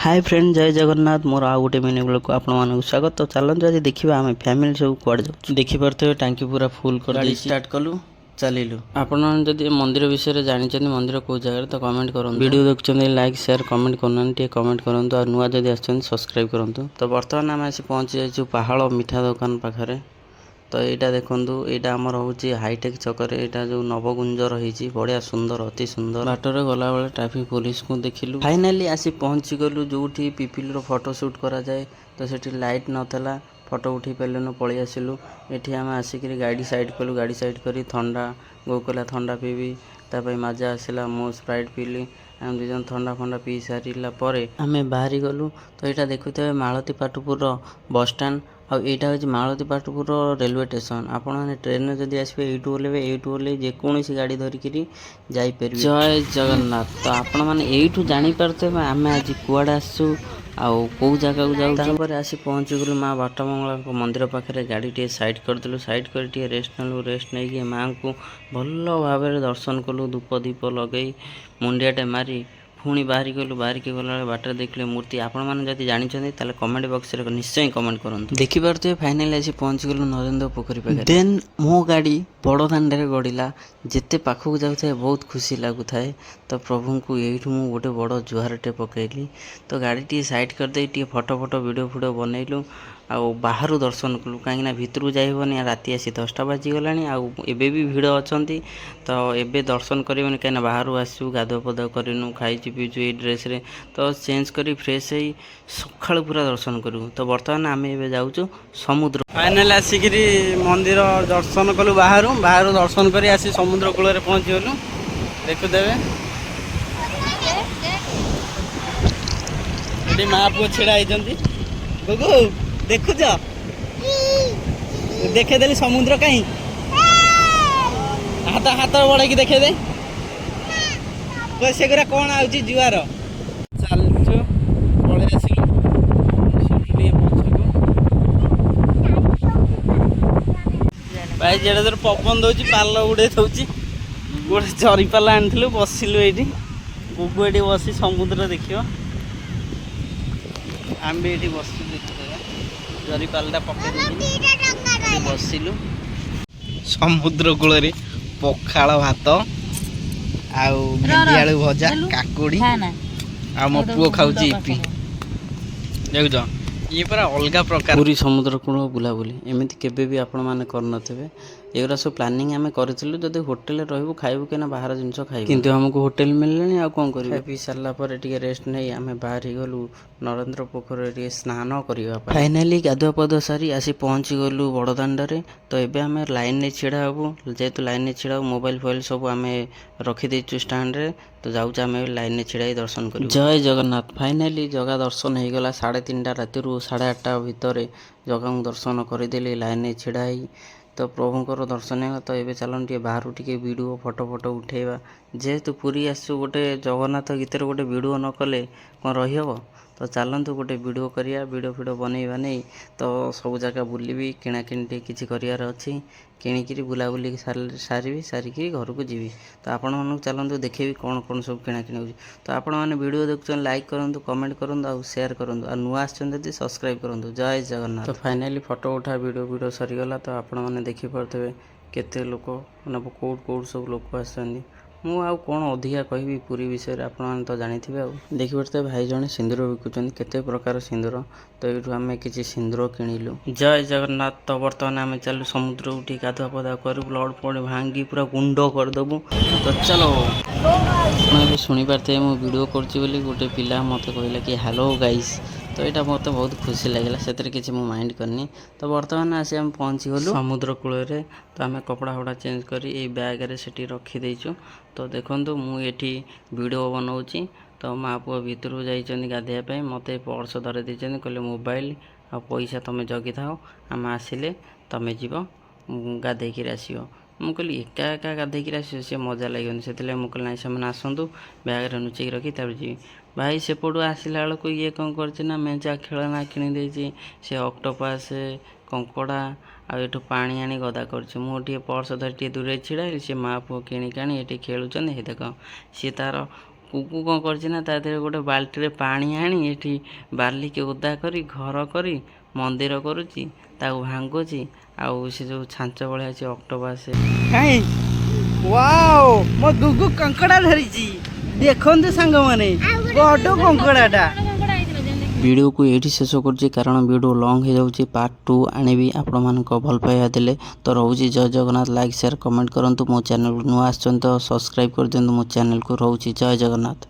ହାଏ friend, ଜୟ ଜଗନ୍ନାଥ। ମୋର ଆଉ ଗୋଟେ ମିନି ବ୍ଲଗକୁ ଆପଣମାନଙ୍କୁ ସ୍ୱାଗତ। ତ ଚାଲନ୍ତୁ, ଆଜି ଦେଖିବା ଆମେ ଫ୍ୟାମିଲି ସବୁ କୁଆଡ଼େ ଯାଉଛୁ। ଦେଖିପାରୁଥିବେ, ଟାଙ୍କି ପୁରା ଫୁଲ୍ କରିଦେଇଛି। ଷ୍ଟାର୍ଟ କଲୁ, ଚାଲିଲୁ। ଆପଣମାନେ ଯଦି ଏ ମନ୍ଦିର ବିଷୟରେ ଜାଣିଛନ୍ତି, ମନ୍ଦିର କେଉଁ ଜାଗାରେ, ତ କମେଣ୍ଟ କରନ୍ତୁ। ଭିଡ଼ିଓ ଦେଖୁଛନ୍ତି, ଲାଇକ୍, ସେୟାର, କମେଣ୍ଟ କରୁନାହାନ୍ତି, ଟିକେ କମେଣ୍ଟ କରନ୍ତୁ। ଆଉ ନୂଆ ଯଦି ଆସିଛନ୍ତି, ସବସ୍କ୍ରାଇବ୍ କରନ୍ତୁ। ତ ବର୍ତ୍ତମାନ ଆମେ ଆସି ପହଞ୍ଚି ଯାଇଛୁ ପାହାଳ ମିଠା ଦୋକାନ ପାଖରେ। ତ ଏଇଟା ଦେଖନ୍ତୁ, ଏଇଟା ଆମର ହେଉଛି ହାଇଟେକ୍ ଛକରେ। ଏଇଟା ଯେଉଁ ନବଗୁଞ୍ଜର ହେଇଛି, ବଢ଼ିଆ ସୁନ୍ଦର, ଅତି ସୁନ୍ଦର। ବାଟରେ ଗଲାବେଳେ ଟ୍ରାଫିକ୍ ପୋଲିସକୁ ଦେଖିଲୁ। ଫାଇନାଲି ଆସି ପହଞ୍ଚିଗଲୁ ଯେଉଁଠି ପିପିଲିର ଫଟୋ ସୁଟ୍ କରାଯାଏ। ତ ସେଠି ଲାଇଟ୍ ନଥିଲା, ଫଟୋ ଉଠେଇ ପାରିଲୁନୁ, ପଳେଇ ଆସିଲୁ। ଏଠି ଆମେ ଆସିକିରି ଗାଡ଼ି ସାଇଡ଼୍ କଲୁ। ଗାଡ଼ି ସାଇଡ଼୍ କରି ଥଣ୍ଡା, ବୋଉ କହିଲା ଥଣ୍ଡା ପିଇବି, ତା ପାଇଁ ମାଜା ଆସିଲା। ମୁଁ ସ୍ପ୍ରାଇଟ୍ ପିଇଲି। ଆମେ ଦୁଇ ଜଣ ଥଣ୍ଡା ଫଣ୍ଡା ପିଇ ସାରିଲା ପରେ ଆମେ ବାହାରି ଗଲୁ। ତ ଏଇଟା ଦେଖୁଥିବେ ମାଳତୀ ପାଟପୁରର ବସଷ୍ଟାଣ୍ଡ ଆଉ ଏଇଟା ହେଉଛି ମାଳତୀ ପାଟପୁରର ରେଲୱେ ଷ୍ଟେସନ। ଆପଣମାନେ ଟ୍ରେନରେ ଯଦି ଆସିବେ, ଏଇଠୁ ଓହ୍ଲେଇବେ। ଏଇଠୁ ଓହ୍ଲେଇ ଯେକୌଣସି ଗାଡ଼ି ଧରିକିରି ଯାଇପାରିବେ। ଜୟ ଜଗନ୍ନାଥ। ତ ଆପଣମାନେ ଏଇଠୁ ଜାଣିପାରୁଥିବେ ଆମେ ଆଜି କୁଆଡ଼େ ଆସିଛୁ ଆଉ କେଉଁ ଜାଗାକୁ ଯାଉଛୁ। ତାପରେ ଆସି ପହଞ୍ଚିଗଲୁ ମା ବାଟମଙ୍ଗଳାଙ୍କ ମନ୍ଦିର ପାଖରେ। ଗାଡ଼ି ଟିକେ ସାଇଡ଼୍ କରିଦେଲୁ। ସାଇଡ଼୍ କରି ଟିକେ ରେଷ୍ଟ ନେଲୁ। ରେଷ୍ଟ ନେଇକି ମାଆଙ୍କୁ ଭଲ ଭାବରେ ଦର୍ଶନ କଲୁ। ଧୂପ ଦୀପ ଲଗେଇ, ମୁଣ୍ଡିଆଟେ ମାରି ପୁଣି ବାହାରି ଗଲୁ। ବାହାରିକି ଗଲାବେଳେ ବାଟରେ ଦେଖିଲେ ମୂର୍ତ୍ତି। ଆପଣମାନେ ଯଦି ଜାଣିଛନ୍ତି, ତାହେଲେ କମେଣ୍ଟ ବକ୍ସରେ ନିଶ୍ଚୟ କମେଣ୍ଟ କରନ୍ତୁ। ଦେଖିପାରୁଥିବେ, ଫାଇନାଲି ଆସି ପହଞ୍ଚିଗଲୁ ନରେନ୍ଦ୍ର ପୋଖରୀ ପାଖରେ। ଦେନ୍ ମୋ ଗାଡ଼ି ବଡ଼ ଦାଣ୍ଡରେ ଗଡ଼ିଲା। ଯେତେ ପାଖକୁ ଯାଉଥାଏ, ବହୁତ ଖୁସି ଲାଗୁଥାଏ। ତ ପ୍ରଭୁଙ୍କୁ ଏଇଠୁ ମୁଁ ଗୋଟେ ବଡ଼ ଜୁହାରଟେ ପକେଇଲି। ତ ଗାଡ଼ି ଟିକେ ସାଇଡ଼୍ କରିଦେଇ ଟିକେ ଫଟୋ ଫଟୋ, ଭିଡ଼ିଓ ଫିଡ଼ିଓ ବନେଇଲୁ ଆଉ ବାହାରୁ ଦର୍ଶନ କଲୁ, କାହିଁକିନା ଭିତରକୁ ଯାଇହେବନି। ରାତି ଆସି 10ଟା ବାଜିଗଲାଣି ଆଉ ଏବେ ବି ଭିଡ଼ ଅଛନ୍ତି। ତ ଏବେ ଦର୍ଶନ କରିବନି, କାହିଁକିନା ବାହାରୁ ଆସିଛୁ, ଗାଧୁଆ ପାଧୁଆ କରିନୁ, ଖାଇଛୁ ପିଇଛୁ ଏଇ ଡ୍ରେସ୍ରେ। ତ ଚେଞ୍ଜ କରି ଫ୍ରେଶ୍ ହେଇ ସକାଳୁ ପୁରା ଦର୍ଶନ କରିବୁ। ତ ବର୍ତ୍ତମାନ ଆମେ ଏବେ ଯାଉଛୁ ସମୁଦ୍ର। ଫାଇନାଲି ଆସିକିରି ମନ୍ଦିର ଦର୍ଶନ କଲୁ ବାହାରୁ। ବାହାରୁ ଦର୍ଶନ କରି ଆସି ସମୁଦ୍ର କୂଳରେ ପହଞ୍ଚିଗଲୁ। ଦେଖୁଦେବେ, ଏଠି ମା ପୁଅ ଛିଡ଼ା ହେଇଛନ୍ତି। ଗୁଗୁ, ଦେଖୁଛ? ଦେଖେଇଦେଲି ସମୁଦ୍ର କାହିଁ। ହାତ ହାତ ବଢ଼େଇକି ଦେଖେଇଦେ। ସେଗୁରା କ'ଣ ଆଉଛି? ଜୁଆର। ଚାଲିଛୁ, ପଳେଇ ଆସିଲୁ ସେଠୁ ଟିକେ ପଛକୁ। ଭାଇ, ଯେଡ଼େ ଜୋର ପବନ ଦଉଛି, ପାଲ ଉଡ଼େଇ ଦଉଛି। ଗୋଟେ ଜରି ପାଲ ଆଣିଥିଲୁ, ବସିଲୁ ଏଇଠି। ଗୁଗୁ ଏଠି ବସି ସମୁଦ୍ର ଦେଖିବ। ଆମେ ବି ଏଇଠି ବସିଛୁ। ଦେଖିଦେବେ, ଜରି ପାଲଟା ପକେଇ ଦେଇକି ଏଠି ବସିଲୁ। ସମୁଦ୍ର କୂଳରେ ପଖାଳ ଭାତ ଆଉ ଭେଣ୍ଡି ଆଳୁ ଭଜା, କାକୁଡ଼ି, ଆଉ ମୋ ପୁଅ ଖାଉଛି ଇପି। ଦେଖୁଛ, ଇଏ ପୁରା ଅଲଗା ପ୍ରକାର। ପୁରୀ ସମୁଦ୍ର କୂଳ ବୁଲାବୁଲି ଏମିତି କେବେ ବି ଆପଣମାନେ କରିନଥିବେ। ଏଗୁଡ଼ା ସବୁ ପ୍ଲାନିଂ ଆମେ କରିଥିଲୁ, ଯଦି ହୋଟେଲରେ ରହିବୁ ଖାଇବୁ କି ନା ବାହାର ଜିନିଷ ଖାଇବୁ। କିନ୍ତୁ ଆମକୁ ହୋଟେଲ ମିଳିଲାନି, ଆଉ କ'ଣ କରିବୁ? ଖାଇ ପିଇ ସାରିଲା ପରେ ଟିକେ ରେଷ୍ଟ ନେଇ ଆମେ ବାହାରି ଗଲୁ ନରେନ୍ଦ୍ର ପୋଖରୀରେ ଟିକେ ସ୍ନାନ କରିବା ପାଇଁ। ଫାଇନାଲି ଗାଧୁଆ ପାଧୁଆ ସାରି ଆସି ପହଞ୍ଚି ଗଲୁ ବଡ଼ଦାଣ୍ଡରେ। ତ ଏବେ ଆମେ ଲାଇନରେ ଛିଡ଼ା ହେବୁ। ଯେହେତୁ ଲାଇନରେ ଛିଡ଼ା ହେବୁ, ମୋବାଇଲ ଫୋବାଇଲ ସବୁ ଆମେ ରଖିଦେଇଛୁ ଷ୍ଟାଣ୍ଡରେ। ତ ଯାଉଛୁ ଆମେ ଏବେ ଲାଇନରେ ଛିଡ଼ା ହେଇ ଦର୍ଶନ କରିବୁ। ଜୟ ଜଗନ୍ନାଥ। ଫାଇନାଲି ଜଗା ଦର୍ଶନ ହେଇଗଲା। 3:30 ରାତିରୁ 8:30 ଭିତରେ ଜଗାଙ୍କୁ ଦର୍ଶନ କରିଦେଲି ଲାଇନରେ ଛିଡ଼ା ହେଇ। ତ ପ୍ରଭୁଙ୍କର ଦର୍ଶନ ହେଇଗଲା। ତ ଏବେ ଚାଲନ୍ତୁ, ଟିକେ ବାହାରୁ ଟିକେ ଭିଡ଼ିଓ, ଫଟୋ ଫଟୋ ଉଠେଇବା। ଯେହେତୁ ପୁରୀ ଆସିଛୁ, ଗୋଟେ ଜଗନ୍ନାଥ ଗୀତରେ ଗୋଟେ ଭିଡ଼ିଓ ନ କଲେ କ'ଣ ରହିହେବ? ତ ଚାଲନ୍ତୁ, ଗୋଟେ ଭିଡ଼ିଓ କରିବା, ଭିଡ଼ିଓ ଫିଡ଼ିଓ ବନେଇବା ନେଇ। ତ ସବୁ ଜାଗା ବୁଲିବି, କିଣାକିଣି ଟିକେ କିଛି କରିବାର ଅଛି, କିଣିକିରି ବୁଲାବୁଲି ସାରିବି, ସାରିକିରି ଘରକୁ ଯିବି। ତ ଆପଣମାନଙ୍କୁ ଚାଲନ୍ତୁ ଦେଖେଇବି କ'ଣ କ'ଣ ସବୁ କିଣାକିଣି ହେଉଛି। ତ ଆପଣମାନେ ଭିଡ଼ିଓ ଦେଖୁଛନ୍ତି, ଲାଇକ୍ କରନ୍ତୁ, କମେଣ୍ଟ କରନ୍ତୁ ଆଉ ସେୟାର କରନ୍ତୁ। ଆଉ ନୂଆ ଆସିଛନ୍ତି ଯଦି, ସବସ୍କ୍ରାଇବ୍ କରନ୍ତୁ। ଜୟ ଜଗନ୍ନାଥ। ତ ଫାଇନାଲି ଫଟୋ ଉଠା, ଭିଡ଼ିଓ ଫିଡ଼ିଓ ସରିଗଲା। ତ ଆପଣମାନେ ଦେଖିପାରୁଥିବେ କେତେ ଲୋକ, ମାନେ କେଉଁଠୁ କେଉଁଠୁ ସବୁ ଲୋକ ଆସିଛନ୍ତି। ମୁଁ ଆଉ କ'ଣ ଅଧିକା କହିବି ପୁରୀ ବିଷୟରେ, ଆପଣମାନେ ତ ଜାଣିଥିବେ। ଆଉ ଦେଖିପାରୁଥିବେ, ଭାଇ ଜଣେ ସିନ୍ଦୁର ବିକୁଛନ୍ତି, କେତେ ପ୍ରକାର ସିନ୍ଦୁର। ତ ଏଇଠୁ ଆମେ କିଛି ସିନ୍ଦୁର କିଣିଲୁ। ଜୟ ଜଗନ୍ନାଥ। ତ ବର୍ତ୍ତମାନ ଆମେ ଚାଲୁ ସମୁଦ୍ରକୁ, ଟିକେ ଗାଧୁଆ ପାଧୁଆ କରିବୁ, ଲହଡ଼ି ଫହଡ଼ି ଭାଙ୍ଗି ପୁରା ଗୁଣ୍ଡ କରିଦେବୁ। ତ ଚାଲ। ଆପଣ ଏବେ ଶୁଣିପାରିଥିବେ, ମୁଁ ଭିଡ଼ିଓ କରୁଛି ବୋଲି ଗୋଟେ ପିଲା ମୋତେ କହିଲା କି "ହ୍ୟାଲୋ ଗାଇସ୍"। ତ ଏଇଟା ମୋତେ ବହୁତ ଖୁସି ଲାଗିଲା, ସେଥିରେ କିଛି ମୁଁ ମାଇଣ୍ଡ କରିନି। ତ ବର୍ତ୍ତମାନ ଆସି ଆମେ ପହଞ୍ଚିଗଲୁ ସମୁଦ୍ର କୂଳରେ। ତ ଆମେ କପଡ଼ା ଫପଡ଼ା ଚେଞ୍ଜ କରି ଏଇ ବ୍ୟାଗରେ ସେଠି ରଖିଦେଇଛୁ। ତ ଦେଖନ୍ତୁ, ମୁଁ ଏଠି ଭିଡ଼ିଓ ବନାଉଛି। ତ ମା ପୁଅ ଭିତରକୁ ଯାଇଛନ୍ତି ଗାଧୋଇବା ପାଇଁ। ମୋତେ ପର୍ସ ଧରେଇ ଦେଇଛନ୍ତି, କହିଲେ ମୋବାଇଲ ଆଉ ପଇସା ତୁମେ ଜଗିଥାଅ, ଆମେ ଆସିଲେ ତୁମେ ଯିବ, ଗାଧେଇକିରି ଆସିବ। ମୁଁ କହିଲି, ଏକା ଏକା ଗାଧେଇକିରି ଆସିବ, ସେ ମଜା ଲାଗିବନି। ସେଥିଲାଗି ମୁଁ କହିଲି, ନାଇଁ, ସେମାନେ ଆସନ୍ତୁ, ବ୍ୟାଗରେ ଲୁଚେଇକି ରଖି ତାପରେ ଯିବି। ଭାଇ, ସେପଟୁ ଆସିଲା ବେଳକୁ ଇଏ କ'ଣ କରିଛି ନା ମେଞ୍ଚା ଖେଳନା କିଣିଦେଇଛି। ସେ ଅକ୍ଟୋପାସ୍, କଙ୍କଡ଼ା, ଆଉ ଏଠୁ ପାଣି ଆଣି ଗଦା କରୁଛି। ମୁଁ ଟିକେ ପର୍ସ ଧରି ଟିକେ ଦୂରରେ ଛିଡ଼ା ହେଲି। ସେ ମା ପୁଅ କିଣିକି ଆଣି ଏଠି ଖେଳୁଛନ୍ତି। ହେ ଦେଖ, ସିଏ ତାର କୁକୁ କ'ଣ କରିଛି ନା, ତା ଦେହରେ ଗୋଟେ ବାଲ୍ଟିରେ ପାଣି ଆଣି ଏଠି ବାଲିକି ଓଦା କରି ଘର କରି ମନ୍ଦିର କରୁଛି, ତାକୁ ଭାଙ୍ଗୁଛି। ଆଉ ସେ ଯେଉଁ ଛାଞ୍ଚ ଭଳିଆ ଅଛି ଅକ୍ଟୋପସ୍। କାଇଁ, ୱାଓ, ମୋ ଗୁଗୁ କଙ୍କଡ଼ା ଧରିଛି। ଦେଖନ୍ତୁ ସାଙ୍ଗମାନେ, ବଡ଼ କଙ୍କଡ଼ାଟା। ଭିଡ଼ିଓକୁ ଏଇଠି ଶେଷ କରୁଛି, କାରଣ ଭିଡ଼ିଓ ଲଙ୍ଗ୍ ହେଇଯାଉଛି। ପାର୍ଟ 2 ଆଣିବି ଆପଣମାନଙ୍କ ଭଲ ପାଇବା ଦେଲେ। ତ ରହୁଛି, ଜୟ ଜଗନ୍ନାଥ। ଲାଇକ୍, ସେୟାର, କମେଣ୍ଟ କରନ୍ତୁ। ମୋ ଚ୍ୟାନେଲକୁ ନୂଆ ଆସିଛନ୍ତି ତ ସବସ୍କ୍ରାଇବ୍ କରିଦିଅନ୍ତୁ ମୋ ଚ୍ୟାନେଲକୁ। ରହୁଛି, ଜୟ ଜଗନ୍ନାଥ।